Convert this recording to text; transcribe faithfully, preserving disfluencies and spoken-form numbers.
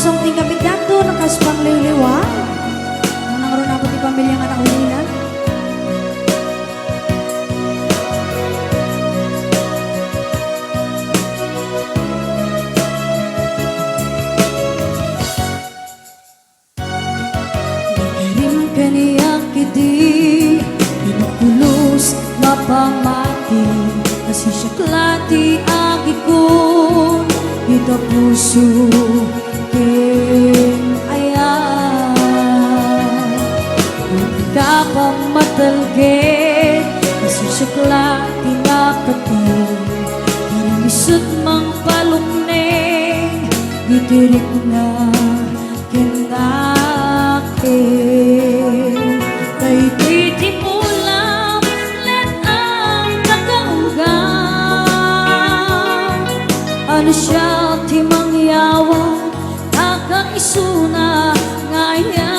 Something kapitdato, nakas pangliwliwa. Nangruna po ti pamilya nga naulina. Nakirim kaniak idi, di mapulos mapamati, nasisiak la ti agikon, ita puso ken ayat. Iti ka pammatalged, nasisiak la ti napati, parang isut mangpalukneng, iti rikna ken nakem. Daytoy ti pulam, let-ang nakaunggan. Ano siya ti mangyawat, nakaisuna nga aya.